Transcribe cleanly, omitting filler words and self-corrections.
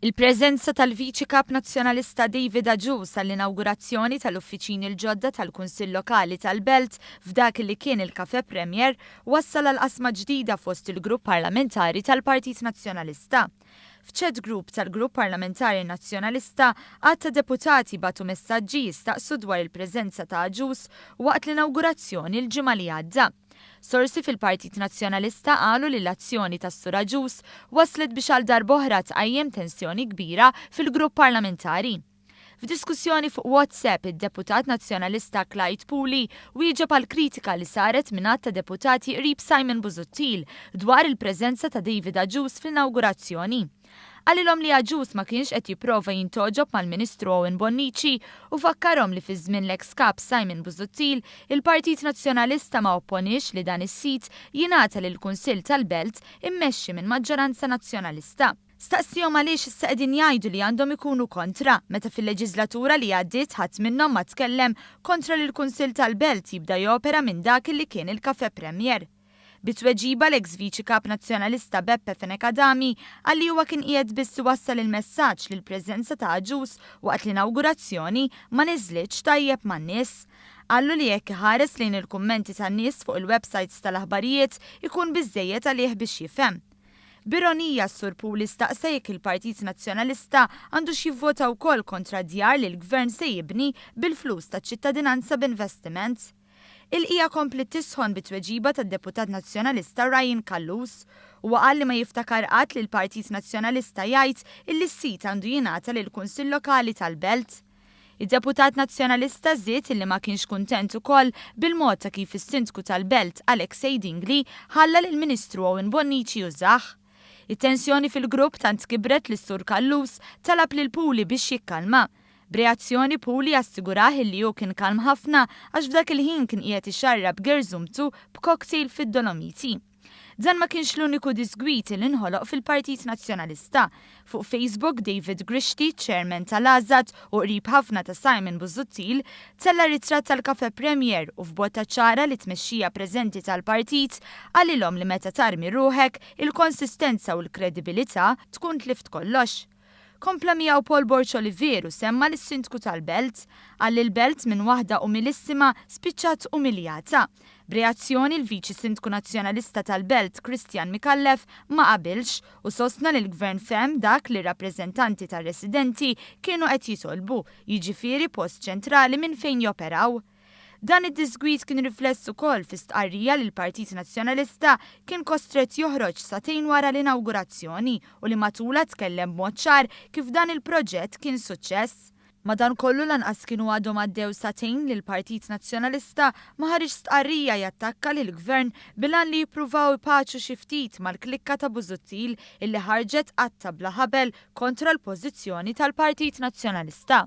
Il-preżenza tal-Viċi Kap Nazzjonalista David Agius għall-inawgurazzjoni tal-uffiċini l-ġodda tal-Kunsill Lokali tal-Belt f'dak li kien il-Cafè Premier wassal għal qasma ġdida fost il-Grupp Parlamentari tal-Partit Nazzjonalista. F'chat group tal-Grupp Parlamentari Nazzjonalista, għadd ta' deputati bagħtu messaġġi jistaqsu dwar il-preżenza ta' Agius waqt l-inawgurazzjoni l-ġimgħa li għadda. Sorsi fil-Partit Nazzjonalista qalu li l-azzjoni tas-Sur Agius wasslet biex għal darb'oħra tqajjem tensjoni kbira fil-grupp parlamentari. F'diskussjoni fuq WhatsApp, id-deputat Nazzjonalista Clyde Puli wieġeb għal kritika li saret minn għadd ta' deputati qrib Simon Busuttil dwar il-preżenza ta' David Agius fl-inawgurazzjoni. Qalilhom li Agius ma kienx qed jipprova jintgħoġob mal-Ministru Owen Bonnici u fakkarhom li fi żmien l-eks Kap Simon Busuttil, il-Partit Nazzjonalista ma opponiex li dan is-sit jingħata lill-Kunsill tal-Belt immexxi minn maġġoranza Nazzjonalista. Staqsiehom għaliex issa qegħdin jgħidu li għandhom ikunu kontra, meta fil-leġiżlatura li għaddiet ħadd minnhom ma tkellem kontra li l-Kunsill tal-Belt jibda jopera minn dak li kien il-Cafè Premier. Bi tweġiba l-eks Viċi Kap Nazzjonalista Beppe Fenech Adami qal li huwa kien qiegħed biss iwassal il-messaġġ li l-preżenza ta' Agius waqt l-inawgurazzjoni ma niżlitx tajjeb man-nies. Qallu li jekk iħares lejn il-kummenti tan-nies fuq il-websajts tal-aħbarijiet ikun biżżejjed għalih biex jifhem. B'ironija s-Sur Puli staqsa jekk il-Partit Nazzjonalista għandux jivvota wkoll kontra djar li l-Gvern se jibni bil-flus taċ-ċittadinanza b'investiment. Il-qija kompliet tisħon bit-tweġiba tad-Deputat Nazzjonalista Ryan Callus. Huwa qal li ma jiftakar qatt li l-Partit Nazzjonalista jgħid illi s-sit għandu jingħata lill-Kunsill Lokali tal-Belt. Id-Deputat Nazzjonalista żied illi ma kienx kuntent ukoll bil-mod ta' kif is-Sindku tal-Belt Alexei Dingli ħalla lill-Ministru Owen Bonnici jużah. It-tensjoni fil-grupp tant kibret li s-Sur Callus talab lil Puli biex jikkalma. B'reazzjoni Puli assigurah illi hu kien kalm ħafna għax f'dak il-ħin kien qiegħed ixarrab gerżumtu b'cocktail fid-Dolomiti. Dan ma kienx l-uniku diżgwid li nħoloq fil-Partit Nazzjonalista. Fuq Facebook, David Grixti, Chairman tal-AŻAD u qrib ħafna ta' Simon Busuttil, tella' ritratt tal-Cafè Premier u f'botta ċara lit-tmexxija preżenti tal-partit qalilhom li meta tarmi ruħek, il-konsistenza u l-kredibilità tkun tlift kollox. Kompla miegħu Paul Borg Olivier u semma lis-Sindku tal-Belt. Qal li l-Belt minn waħda umilissima spiċċat umiljata. B'reazzjoni l-Viċi Sindku Nazzjonalista tal-Belt Christian Micallef ma qabilx u sostna li l-Gvern fehem dak li r-rappreżentanti tar-residenti kienu qed jitolbu, jiġifieri post ċentrali minn fejn joperaw. Dan id-diżgwid kien rifless ukoll fi stqarrija li l-Partit Nazzjonalista kien kostrett joħroġ sagħtejn wara l-inawgurazzjoni u li matulha tkellem b'mod ċar kif dan il-proġett kien suċċess. Madankollu lanqas kienu għadhom għaddew sagħtejn li l-Partit Nazzjonalista ma ħariġx stqarrija jattakka lill-Gvern bil-għan li jippruvaw ipaċu xi ftit mal-klikka ta' Busuttil illi ħarġet qatta' bla ħabel kontra l-pożizzjoni tal-Partit Nazzjonalista.